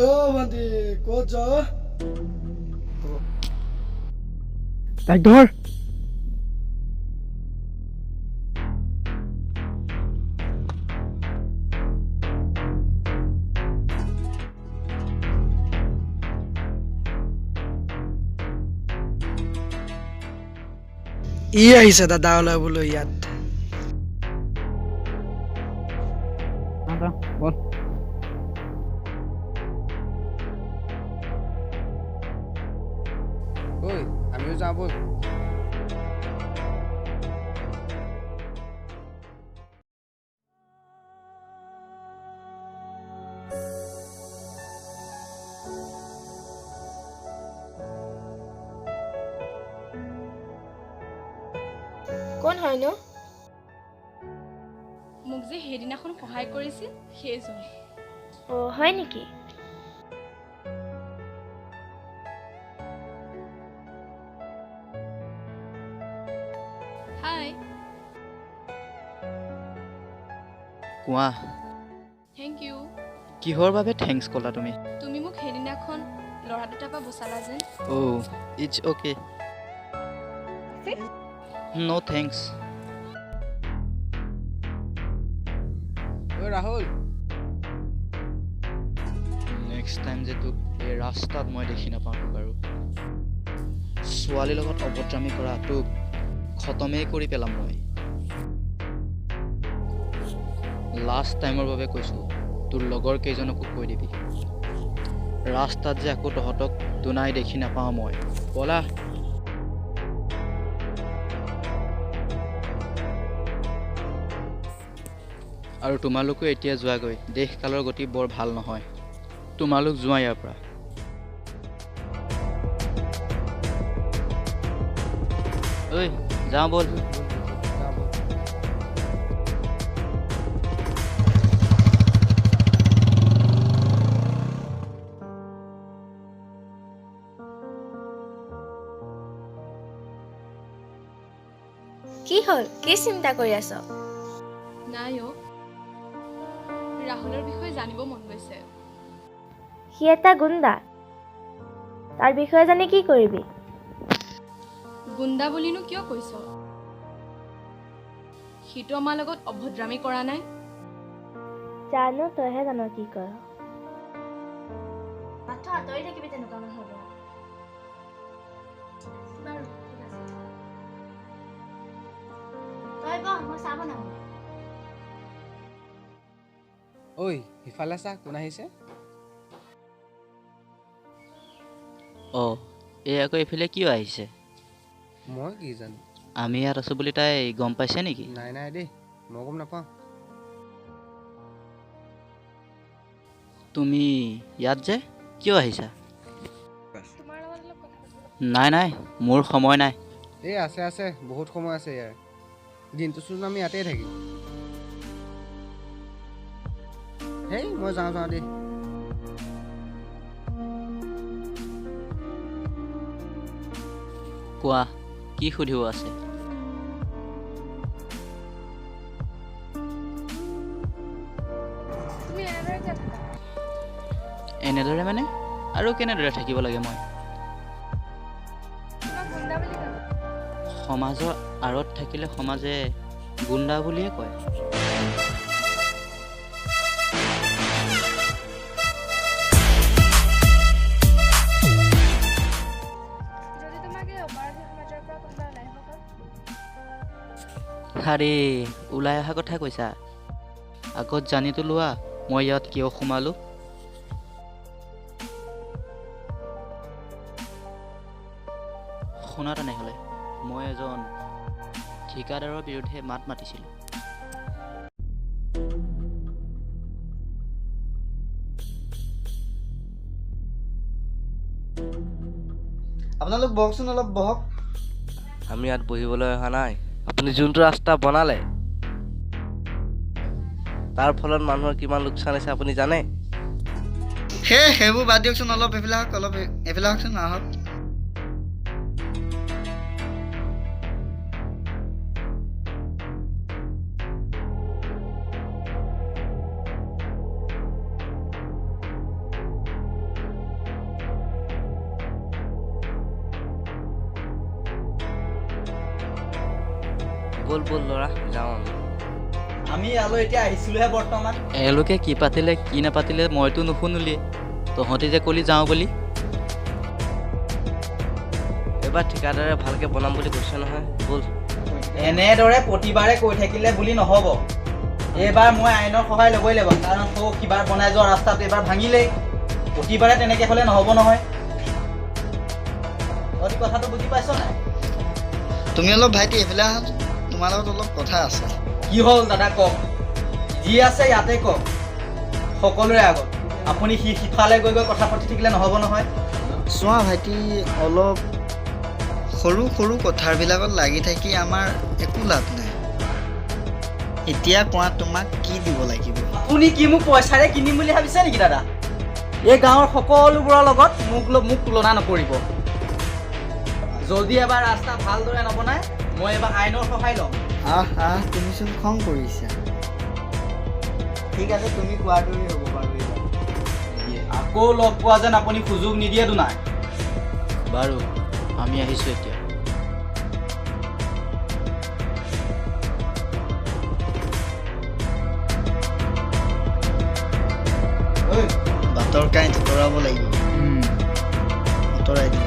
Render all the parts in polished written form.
অ' ভণ্টি, ক'ত যাৱ? তাইক ধৰ। ই আহিছে দাদা ওলাবলৈ ইয়াত। বল। ঐ, আমিও যাওঁ ব'ল। কোন হয়নো? মোক যে সেইদিনাখন সহায় কৰিছিল সেইজন। অ' হয় নেকি? হাই। কোৱা। Thank U. কিহৰ বাবে thanks ক'লা তুমি? তুমি মোক সেইদিনাখন ল'ৰা দুটাৰ পৰা বচালা যেন। অ' it's okay, no thanks. ঐ ৰাহুল। নেক্সট টাইম যে তোক এই ৰাস্তাত মই দেখি নাপাওঁ তোক আৰু ছোৱালীৰ লগত অভদ্ৰামী কৰা তোক খতমেই কৰি পেলাম মই। লাষ্ট টাইমৰ বাবে কৈছোঁ, তোৰ লগৰ কেইজনকো কৈ দিবি ৰাস্তাত যে আকৌ তহঁতক দুনাই দেখি নাপাওঁ মই। ব'লা। আৰু তোমালোকো এতিয়া যোৱাগৈ, দেশ কালৰ গতি বৰ ভাল নহয়। তোমালোক যোৱা ইয়াৰ পৰা। ঐ যাওঁ ব'ল। যাওঁ ব'ল। কি হ'ল, কি চিন্তা কৰি আছ? নাই অ', ৰাহুলৰ বিষয়ে জানিব মন গৈছে। সি এটা গুণ্ডা, তাৰ বিষয়ে জানি কি কৰিবি? গুণ্ডা বুলিনো কিয় কৈছ? সিটো আমাৰ লগত অভদ্ৰামী কৰা নাই। জানো, তইহে জান কি কৰ। মাথো আঁতৰি থাকিবি তেনেকুৱা মানুহৰ পৰা। বাৰু ঠিক আছে, তই বহ, মই চাহ বনাম। ঐ সিফালে চা, কোন আহিছে? অঁ, এই আকৌ এইফালে কিয় আহিছে? মই কি জানো। আমি ইয়াত আছোঁ বুলি তাই গম পাইছে নেকি? নাই নাই দেই, মই গম নাপাওঁ। তুমি ইয়াত যে কিয় আহিছা? তোমাৰ লগত অলপ কথা পাতিব। নাই নাই, মোৰ সময় নাই। এই আছে আছে, বহুত সময় আছে ইয়াৰ। দিনটোচোন আমি ইয়াতেই থাকিম। হেই মই যাওঁ যাওঁ দেই। কোৱা, কি সুধিব আছে? তুমি এনেদৰে কিয় থাকা? এনেদৰে মানে আৰু কেনেদৰে থাকিব লাগে মই? তোমাক গুণ্ডা বুলি ভাবো। সমাজৰ আঁৰত থাকিলে সমাজে গুণ্ডা বুলিয়ে কয়। যদি তোমাক এই অপৰাধী সমাজৰ পৰা কোনোবা ওলাই আহিব কয়? আৰে ওলাই অহা কথা কৈছা, আগত জানিতো লোৱা মই ইয়াত কিয় সোমালোঁ। শুনা তেনেহ'লে, মই এজন ঠিকাদাৰৰ বিৰুদ্ধে মাত মাতিছিলোঁ। আপোনালোক বহকচোন, অলপ বহক। আমি ইয়াত বহিবলৈ অহা নাই। আপুনি যোনটো ৰাস্তা বনালে তাৰ ফলত মানুহৰ কিমান লোকচান হৈছে আপুনি জানে? সেইবোৰ বাদ দিয়কচোন, অলপ এইফালে আহক, অলপ এইফালে আহকচোন, আহক। ব'ল ব'ল ল'ৰা, যাওঁ আমি। আমি ইয়ালৈ এতিয়া আহিছিলোঁহে বৰ্তমান। এওঁলোকে কি পাতিলে কি নাপাতিলে মইতো নুশুনিলি, তহঁতি যে ক'লি যাওঁ বুলি। এইবাৰ ঠিকাদাৰে ভালকৈ বনাম বুলি কৈছে নহয়, ব'ল। এনেদৰে প্ৰতিবাৰে কৈ থাকিলে বুলি নহ'ব, এইবাৰ মই আইনৰ সহায় ল'বই লাগিব। কাৰণ সৌ কিবাৰ বনাই যোৱা ৰাস্তাটো এইবাৰ ভাঙিলেই, প্ৰতিবাৰে তেনেকৈ হ'লে নহ'ব নহয়। তহঁতি কথাটো বুজি পাইছ নাই? তুমি অলপ ভাইটি এইফালে আহাচোন, তোমাৰ লগত অলপ কথা আছে। কি হ'ল দাদা কওক, যি আছে ইয়াতে কওক, সকলোৰে আগত। আপুনি সি সিফালে গৈ গৈ কথা পাতি থাকিলে নহ'ব নহয়। চোৱা ভাইটি, অলপ সৰু সৰু কথাবিলাকত লাগি থাকি আমাৰ একো লাভ নাই। এতিয়া কোৱা, তোমাক কি দিব লাগিব? আপুনি কি মোক পইচাৰে কিনিম বুলি ভাবিছে নেকি দাদা? এই গাঁৱৰ সকলোবোৰৰ লগত মোক তুলনা নকৰিব। যদি এবাৰ ৰাস্তা ভালদৰে নবনায়, মই এবাৰ আইনৰ সহায় ল'ম। আহ আহ, তুমিচোন খং কৰিছা। ঠিক আছে, তুমি কোৱাৰ দৰেই হ'ব বাৰু। এইবাৰ আকৌ লগ পোৱা যেন আপুনি সুযোগ নিদিয়েতো নাই। বাৰু, আমি আহিছোঁ এতিয়া। বাটৰ কাঁইট আঁতৰাব লাগিব, আঁতৰাই দিবি।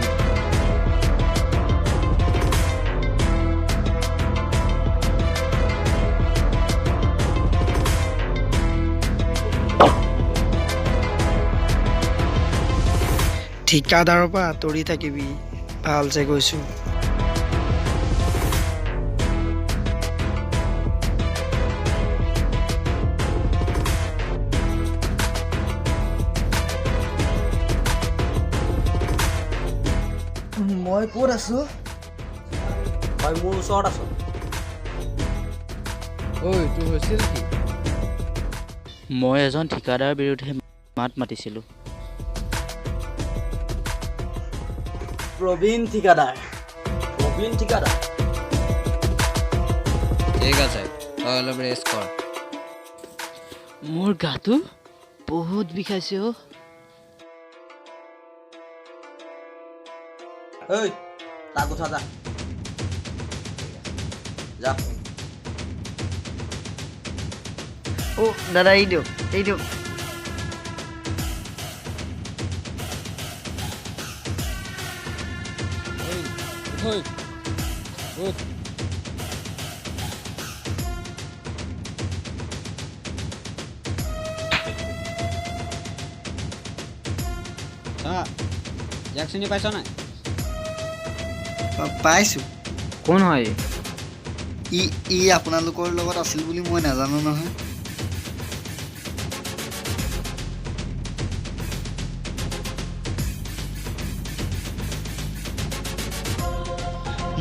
ঠিকাদাৰৰ পৰা আঁতৰি থাকিবি, ভালছে কৈছোঁ। মই ক'ত আছোঁ? তই মোৰ ওচৰত আছ। ঐ, তোৰ হৈছিল কি? মই এজন ঠিকাদাৰৰ বিৰুদ্ধে মাত মাতিছিলোঁ। প্ৰবীণ ঠিকাদাৰ। প্ৰবীণ ঠিকাদাৰ। ঠিক আছে, তই অলপ ৰেষ্ট কৰ। মোৰ গাটো বহুত বিষাইছে অ'। ঐ, তাক উঠা, যা যা। অ' দাদা, এই দিয়ক, এই দিয়ক। ইয়াক চিনি পাইছ নাই? পাইছোঁ। কোন হয় ই? ই আপোনালোকৰ লগত আছিল বুলি মই নাজানো নহয়।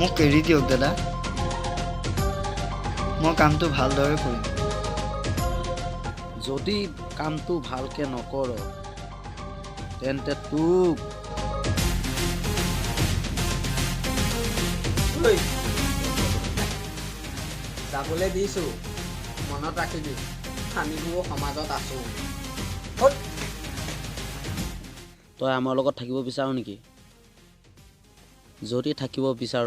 মোক এৰি দিয়ক দাদা, মই কামটো ভালদৰে কৰিম। যদি কামটো ভালকৈ নকৰ, তেন্তে তোক যাবলৈ দিছোঁ, মনত ৰাখিবি আমিবোৰ সমাজত আছোঁ। তই আমাৰ লগত থাকিব বিচাৰ নেকি? যদি থাকিব বিচাৰ,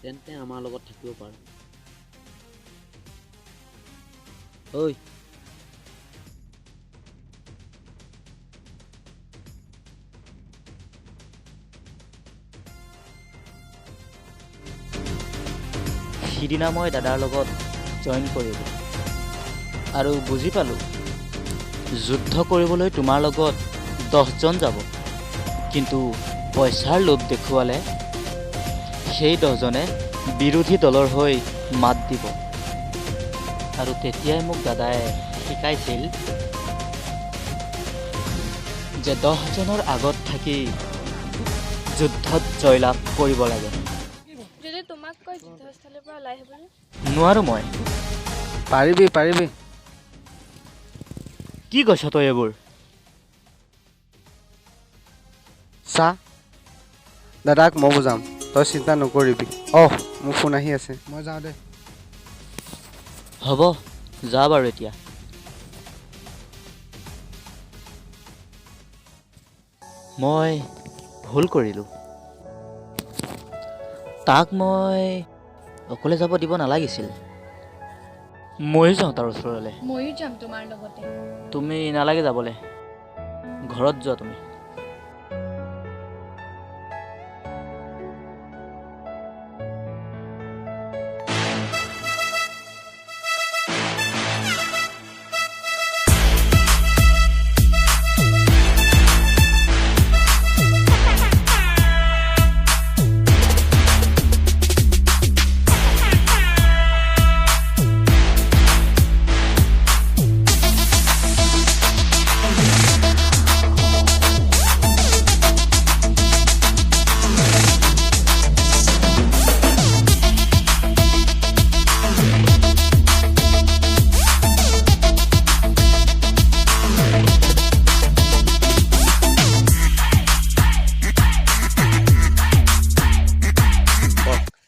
তেন্তে আমাৰ লগত থাকিব পাৰ। ঐ, সিদিনা মই দাদাৰ লগত জইন কৰিলোঁ আৰু বুজি পালোঁ, যুদ্ধ কৰিবলৈ তোমাৰ লগত 10জন যাব, কিন্তু পইচাৰ লোভ দেখুৱালে সেই 10জনে বিৰোধী দলৰ হৈ মাত দিব। আৰু তেতিয়াই মোক দাদাই শিকাইছিল যে 10জনৰ আগত থাকি যুদ্ধত জয়লাভ কৰিব লাগে। যদি তোমাক কৈ যুদ্ধস্থলীৰ পৰা ওলাই আহিবলৈ? নোৱাৰোঁ মই। পাৰিবি পাৰিবি। কি কৈছ তই এইবোৰ? চা, দাদাক মই বুজাম, তই চিন্তা নকৰিবি। অহ, মোৰ ফোন আহি আছে, মই যাওঁ দে। হ'ব, যা বাৰু এতিয়া। মই ভুল কৰিলোঁ, তাক মই অকলে যাব দিব নালাগিছিল। ময়ো যাওঁ তাৰ ওচৰলৈ। ময়ো যাম তোমাৰ লগতে। তুমি নালাগে যাবলৈ, ঘৰত যোৱা তুমি।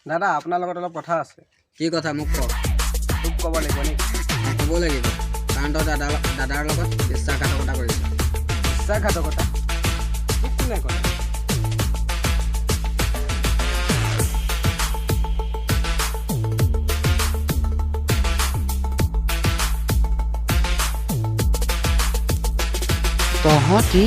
দাদা, আপোনাৰ লগত অলপ কথা আছে। কি কথা মোক ক। তোক ক'ব লাগিব নেকি? ক'ব লাগিব, কাৰণ তই দাদাৰ লগত বিশ্বাসঘাতকতা কৰিছ। বিশ্বাসঘাতকতা? তোক কোনে ক'লে? তহঁতি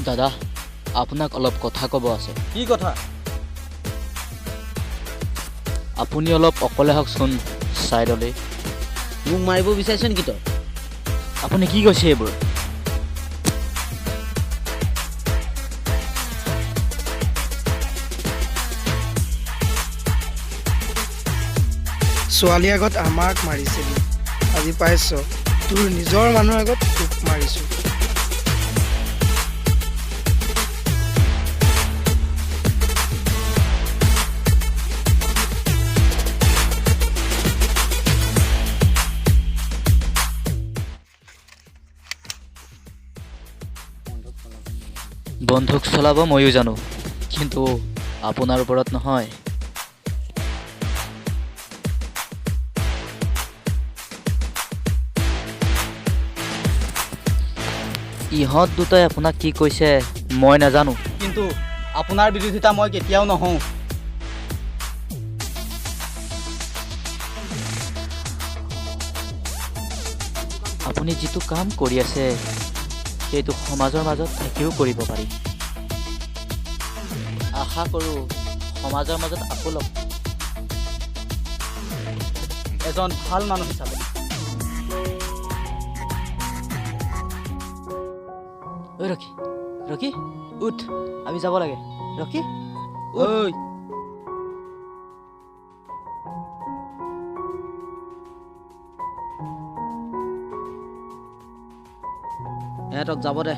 দাদা, আপোনাক অলপ কথা ক'ব আছে। কি কথা? আপুনি অলপ অকলে হওকচোন ছাইডলৈ। মোক মাৰিব বিচাৰিছ নেকি তই? আপুনি কি কৈছে এইবোৰ? ছোৱালীৰ আগত আমাক মাৰিছিলি, আজি পাইছ তোৰ নিজৰ মানুহৰ আগত তোক মাৰিছোঁ। বন্দুক চলাব ময়ো জানো, কিন্তু আপোনাৰ ওপৰত নহয়। ইহঁত দুটাই আপোনাক কি কৈছে মই নাজানো, কিন্তু আপোনাৰ বিৰোধিতা মই কেতিয়াও নহওঁ। আপুনি যিটো কাম কৰি আছে সেইটো সমাজৰ মাজত থাকিও কৰিব পাৰি। আশা কৰোঁ সমাজৰ মাজত আকৌ লগ এজন ভাল মানুহ হিচাপে। ঐ ৰকি, ৰকি উঠ, আমি যাব লাগে। ৰকি ঐ, এহঁতক যাব দে।